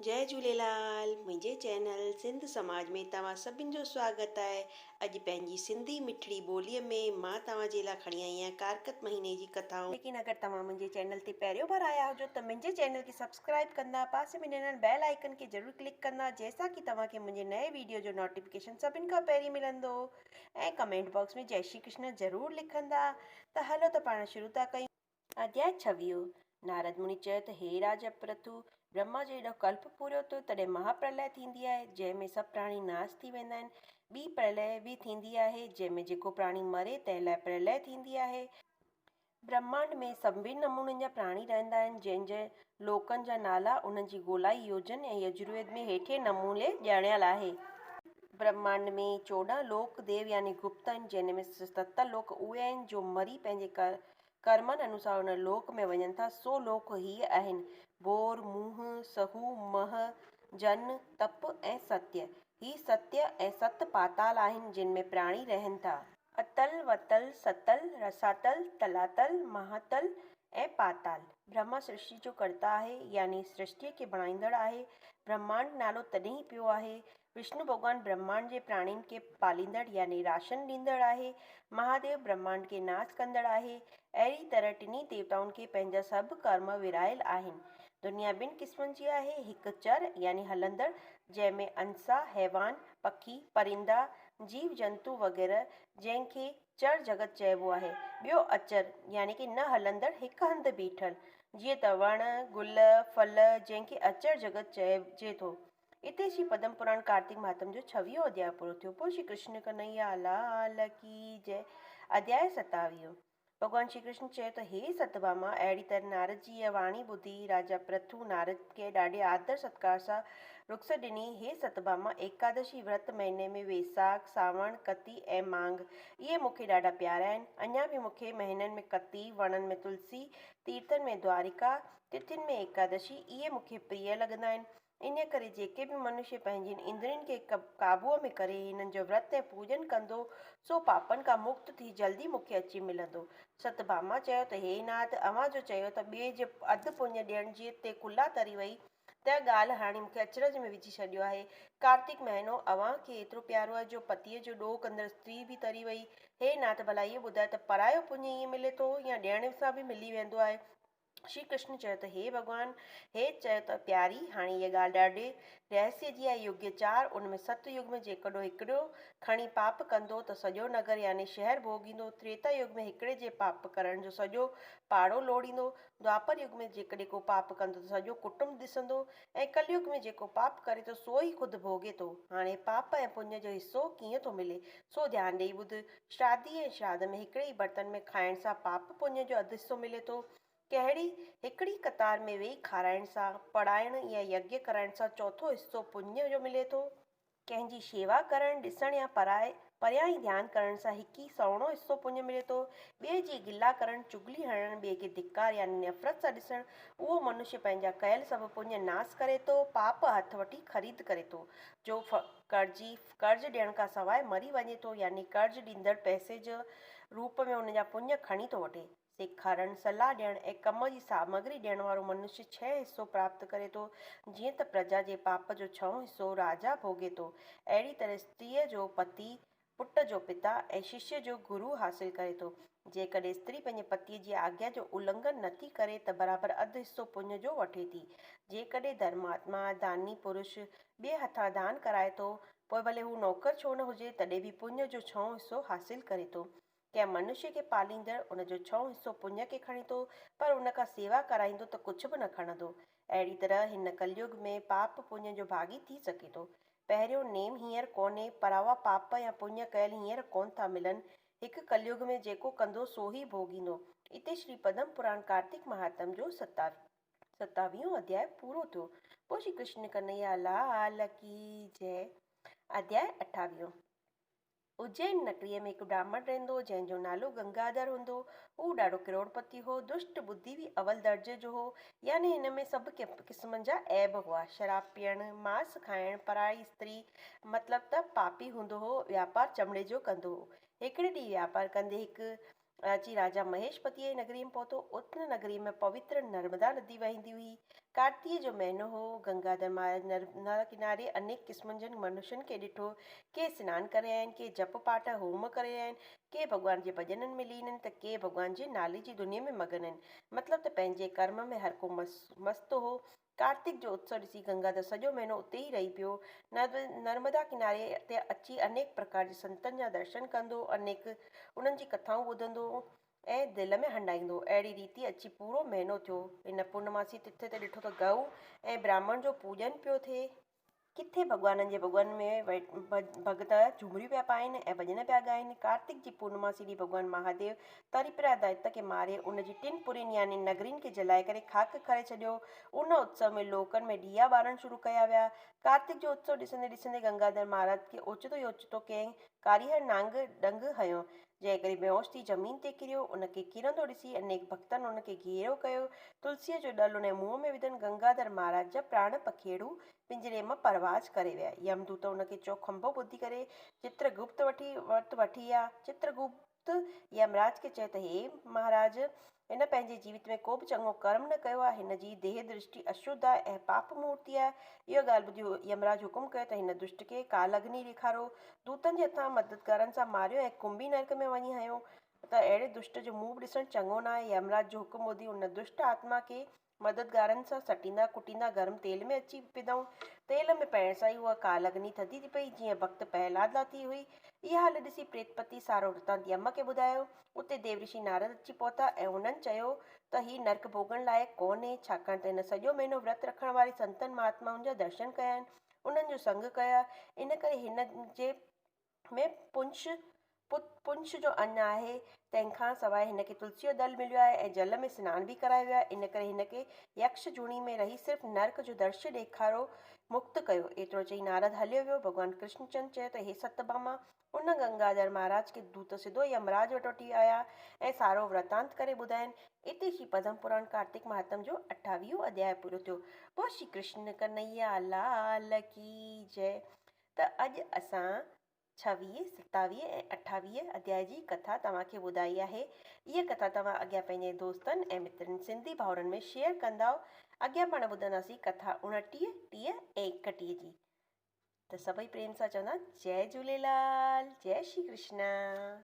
جئي جهوليلال منهنجي چينل سنڌ سماج ۾ توهان سڀن جو سواگت آهي. اڄ پنهنجي سنڌي مٺڙي ٻوليء ۾ مان توهان جي لاء کڻي آئي آهيان ڪارڪت مهيني جي ڪٿائون. ليڪن اگر توهان منهنجي چينل تي پهريون ڀر آيا هجو ته منهنجي چينل کي سبسڪرائب ڪندا پاسي ۾ ڏنل بيل آئيڪن کي ضرور ڪلڪ ڪندا جنهن سان ڪي توهان کي منهنجي نئين ويڊيو جو نوٽيفڪيشن سڀن کان پهرين ملندو ۽ ڪمينٽ باڪس ۾ جئي شري ڪرشن ضرور لکندا ته هلو ته پاڻ شروع ٿا ڪيون. اڌياء ڇويهون، نارد مني چيو ته هي راجا پرٿو! برهما جو جڏهن ڪلپ پورو ٿيو، تڏهن مها پرلئه ٿيندي آهي، جنهن ۾ سڀ پراڻي ناس ٿي ويندا آهن. ٻي پرلئه به ٿيندي آهي، جنهن ۾ جيڪو پراڻي مري، تنهن لاء پرلئه ٿيندي آهي. برهمانڊ ۾ سڀني نمونن جا پراڻي رهندا آهن، جنهن جي لوڪن جا نالا، انهن جي گولائي يوجن ۽ يجرويد ۾ هيٺين نموني ڄاڻايل آهي. برهمانڊ ۾ 14 لوڪ ديو يعني گپت آهن، جنهن ۾ ست لوڪ اهي آهن، جو مري پنهنجي ڪرمن انوسار ان لوڪ ۾ وڃن ٿا، سو لوڪ هيء آهن، ڀور، موهه، سهو، مهه، جن، تپ ۽ ستيه. هي ستيه ۽ ست پاتال آهن، جن ۾ پراڻي رهن ٿا. اتل، وتل، ستل، رساتل، تلاتل، مهاتل ۽ پاتال. برهما سرشٽي جو ڪرتا آهي، يعني سرشٽيء کي بڻائيندڙ آهي. برهمانڊ نالو تڏهن ئي پيو آهي. وشنو ڀڳوان برهمانڊ جي پراڻين کي پاليندڙ يعني راشن ڏيندڙ آهي. مهاديو برهمانڊ کي ناس ڪندڙ آهي. اهڙي طرح ٽنهي ديوتائن کي پنهنجا سڀ ڪرم ورهايل آهن. دنيا ٻن قسمن جي آهي، هڪ چر يعني هلندڙ، جنهن ۾ انسا، حيوان، پکي، پرندا، جيو جنتو وغيره جنهن کي چر جڳت چئبو آهي. ٻيو اچر يعني ڪي نه هلندڙ هڪ هنڌ بيٺل، جيئن ته وڻ، گل، ڦل جنهن کي اچر جڳت چئجي ٿو. اتي شري پدم پراڻ ڪارتڪ مهاتم جو ڇويهون اڌياء پورو ٿيو. پوء شري ڪرشن ڪنهيا لال ڪي جئه اڌياء ستاويهون. ڀڳوان شري ڪرشن چيو ته هي ستڀاما! اهڙي طرح نارد جي اها واڻي ٻڌي راجا پرٿو نارد کي ڏاڍي آدر ستڪار سان رخصت ڏني. هي ستڀاما! ايڪادشي ورت مهيني ۾ ويساک، سانوڻ، ڪتي ۽ مانگهه اهي مون کي ڏاڍا پيارا آهن. اڃا به مون کي مهينن ۾ ڪتي، وڻن ۾ تلسي، تيرٿن ۾ دوارڪا، تٿين ۾ ايڪادشي اهي مون کي پريه لڳندا آهن. انهيء ڪري جيڪي به منشي پنهنجين اندرين کي قابوء ۾ ڪري هنن جو ورت ۽ پوڄن ڪندو، سو پاپن کان مڪت ٿي جلدي مون کي اچي ملندو. ستڀاما چيو ته هي ناٿ! اوهان جو چيو ته ٻئي جي اڌ پڃ ڏيڻ جي تي ڪلا تري وئي، تنهن ڳالهه هاڻي مون کي اچرج ۾ وجهي ڇڏيو آهي. ڪارتڪ مهينو اوهان کي ايترو پيارو آهي جو پتيء جو ڏوهه ڪندڙ استري به تري وئي. هي ناٿ! ڀلا اهو ٻڌايو ته پرايو پڃ ائين ملي ٿو يا ڏيڻ سان به ملي ويندو آهي؟ شري ڪرشن چيو ته هي ڀڳوان! هي چيو ته پياري! هاڻي هيء ڳالهه ڏاڍي رهسيه جي آهي. يگ چار، ان ۾ ست يگ ۾ جيڪڏهن هڪڙو کڻي پاپ ڪندو ته سڄو نگر يعني شهر ڀوڳيندو. تريتا يگ ۾ هڪڙي جي پاپ ڪرڻ جو سڄو پاڙو لوڙيندو. دوآپر يگ ۾ جيڪڏهن ڪو پاپ ڪندو ته سڄو ڪٽنب ڏسندو ۽ ڪليگ ۾ جيڪو پاپ ڪري ٿو سو ئي خود ڀوڳي ٿو. هاڻي پاپ ۽ پڃ جو حصو ڪيئن ٿو ملي، سو ڌيان ڏيئي ٻڌ. شرادي ۽ شراڌ ۾ هڪڙي ئي برتن ۾ کائڻ سان پاپ پڃ جو اڌ حصو ملي ٿو. ڪهڙي هڪڙي قطار ۾ ويهي کارائڻ سان، پڙهائڻ يا يگيه ڪرائڻ سان چوٿون حصو پڃ جو ملي ٿو. ڪنهن جي شيوا ڪرڻ، ڏسڻ يا پرائي پريان ئي ڌيان ڪرڻ سان هڪ ئي سئوڻو حصو پڃ ملي ٿو. ٻئي جي گلا ڪرڻ، چغلي هڻڻ، ٻئي کي ڌڪار يعني نفرت سان ڏسڻ، اهو منشي پنهنجا ڪيل سڀ پڃ ناس ڪري ٿو، پاپ هٿ وٺي خريد ڪري ٿو، جو قرضي قرض ڏيڻ کان سواء مري وڃي ٿو يعني قرض ڏيندڙ پئسي جي روپ ۾ ان جا پڃ کڻي ٿو وٺي. سيکارڻ، صلاح ڏيڻ ۽ ڪم جي سامگري ڏيڻ وارو منشي ڇهه حصو پراپت ڪري ٿو، جيئن ته پرجا جي پاپ جو ڇهون حصو راجا ڀوڳي ٿو، اهڙي طرح استريء جو پتي، پٽ جو پتا ۽ ششيه جو گرو حاصل ڪري ٿو. جيڪڏهن استري پنهنجي پتيء جي آگيا جو النگهن نه ٿي ڪري ته برابر اڌ حصو پڃ جو وٺي ٿي. جيڪڏهن ڌرماتما، داني پرش، ٻئي هٿان دان ڪرائي ٿو، پوء ڀلي هو نوڪر ڇو نه هجي، تڏهن به پڃ جو ڇهون حصو حاصل ڪري ٿو. ڪنهن منشي کي پاليندڙ ان جو ڇهون حصو پڃ کي کڻي ٿو، پر ان کان سيوا ڪرائيندو ته ڪجهه به نه کڻندو. اهڙي طرح هن ڪليگ ۾ پاپ پڃ جو ڀاڳي ٿي سگهي ٿو. پهريون نيم هينئر ڪونهي، پراوا پاپ يا پڃ ڪيل هينئر ڪونه ٿا ملن. هڪ ڪليگ ۾ جيڪو ڪندو سو ئي ڀوڳيندو. اتي شري پدم پراڻ ڪارتڪ مهاتم جو ستاويهون اڌياء پورو ٿيو. پوء شري ڪرشن ڪنهيا لال ڪي جئه. اڌياء اٺاويهون. اجين نگريء ۾ هڪ براهمڻ رهندو هو، جنهن جو نالو گنگاڌر هوندو هو. هو ڏاڍو ڪروڙپتي هو. دشٽ ٻڌي به اول درجي جو هو، يعني هن ۾ سڀ قسمن جا عيب هئا. شراب پيئڻ، ماس کائڻ، پرائي استري، مطلب ته پاپي هوندو هو. واپار چمڙي جو ڪندو هو. هڪڙي ڏينهن واپار ڪندي هڪ اچي راجا مهيشپتيء جي نگريء ۾ پهتو. ان نگريء ۾ پوتر نرمدا ندي وهندي هئي. ڪارتيء جو مهينو هو. گنگاڌر مهاراج نرمدا ڪناري انيڪ قسمن جن منشين کي ڏٺو. ڪي سنان ڪري رهيا آهن، ڪي جپ پاٺ، هوم ڪري رهيا آهن، ڪي ڀڳوان جي ڀڄنن ۾ لين آهن ته ڪي ڀڳوان جي نالي جي ڌنيء ۾ مگن آهن. مطلب ته پنهنجي ڪرم ۾ هر ڪو مست هو. ڪارتڪ جو اتسو ڏسي گنگاڌر سڄو مهينو اتي ئي رهي پيو. نرمدا ڪناري تي اچي انيڪ پرڪار جي سنتن جا درشن ڪندو، انيڪ انهن جي ڪٿائون ٻڌندو ۽ دل ۾ هنڊائيندو. اهڙي ريتي اچي پورو مهينو ٿيو. هن پورنماسي تٿ تي ڏٺو ته گئو ۽ براهمڻ جو پوڄن پيو ٿئي. ڪٿي ڀڳوانن جي ڀڳوان ۾ ڀڳت جهومريون پيا پائين ۽ ڀڄن پيا ڳائين. ڪارتڪ جي پورنماسي ڏينهن ڀڳوان مهاديو تريپرا دئت کي ماري ان جي ٽن پورين يعني نگرين کي جلائي ڪري خاڪ ڪري ڇڏيو. ان اتسو ۾ لوڪن ۾ ڏيئا ٻارڻ شروع ڪيا ويا. ڪارتڪ جو اتسو ڏسندي ڏسندي گنگاڌر مهاراج کي اوچتو ئي اوچتو ڪنهن ڪاريهر نانگ ڏنگ هنيو، جنهن ڪري بيهوش ٿي زمين تي ڪريو. ان کي ڪرندو ڏسي انيڪ ڀڳتن ان کي گهيرو ڪيو. تلسيء جو ڏل ان جي منهن ۾ وڌن. گنگاڌر مهاراج جا پراڻ پکيڙو پڃري مان پرواز ڪري ويا. يمدوت ان کي چوکنڀو ٻڌي ڪري چتر گپت وٽ وٺي آيا. چتر گپت يمراج کي چيو ته هي مهاراج! هن پنهنجي جيوت ۾ ڪو به چڱو ڪرم نه ڪيو آهي. هن جي ديهه درشٽي اشڌ آهي ۽ پاپ مورتي آهي. اها ڳالهه ٻڌي يمراج حڪم ڪيو ته هن دشٽ کي ڪال اگني ڏيکارو. دوتن جي هٿان مددگارن سان ماريو ۽ ڪنبي نرڪ ۾ وڃي هنيو ته اهڙي دشٽ جو منهن به ڏسڻ چڱو نه آهي. يمراج جو حڪم ٻڌي ان دشٽ آتما کي مددگارن سان سٽيندا ڪٽيندا گرم تيل ۾ اچي وڌائون. تيل ۾ پئڻ سان ئي اها ڪال اگني ٿڌي ٿي پئي، جيئن ڀڳت پهلاد لاء ٿي هئي. اها حال ڏسي پريتپتي سارو ورتانت يم کي ٻڌايو. اتي ديورشي نارد اچي پهتا ۽ هنن چيو ته هي نرڪ ڀوڳڻ لائق ڪونهي، ڇاڪاڻ ته هن سڄو مهينو ورت رکڻ واري سنتن مهاتمائن جا درشن ڪيا آهن، انهن جو سنگ ڪيو آهي، ان ڪري هن جي ۾ پنش، پنش جو ان آهي، تنهن کان سواء هن کي تلسيء جو دل مليو آهي ۽ جل ۾ سنان به ڪرايو ويو آهي، ان ڪري هن کي يڪش جوڻي ۾ رهي صرف نرڪ جو درشيه ڏيکارو مڪت ڪيو. ايترو چئي نارد هليو ويو. ڀڳوان ڪرشن چند چيو ته هي ستڀاما! ان گنگاڌر مهاراج کي دوت سڌو يمراج وٽ وٺي آيا ۽ سارو ورتانت ڪري ٻڌاين. اتي شري پدم پراڻ ڪارتڪ مهاتم جو اٺاويهون اڌياء پورو ٿيو. بول شري ڪرشن ڪنهيا لال ڪي جئه. ته اڄ اسان ڇويهه، ستاويهه ۽ اٺاويهه اڌياء جي ڪٿا توهان کي ٻڌائي آهي. اها ڪٿا توهان اڳيان پنهنجي دوستن ۽ مترن سنڌي ڀائرن ۾ شيئر ڪندائو. اڳيان پاڻ ٻڌنداسين ڪٿا اڻٽيهه، 30 ۽ 31 جي. ته سڀئي پريم سان چوندا جئي جهوليلال، جئي شري ڪرشنا.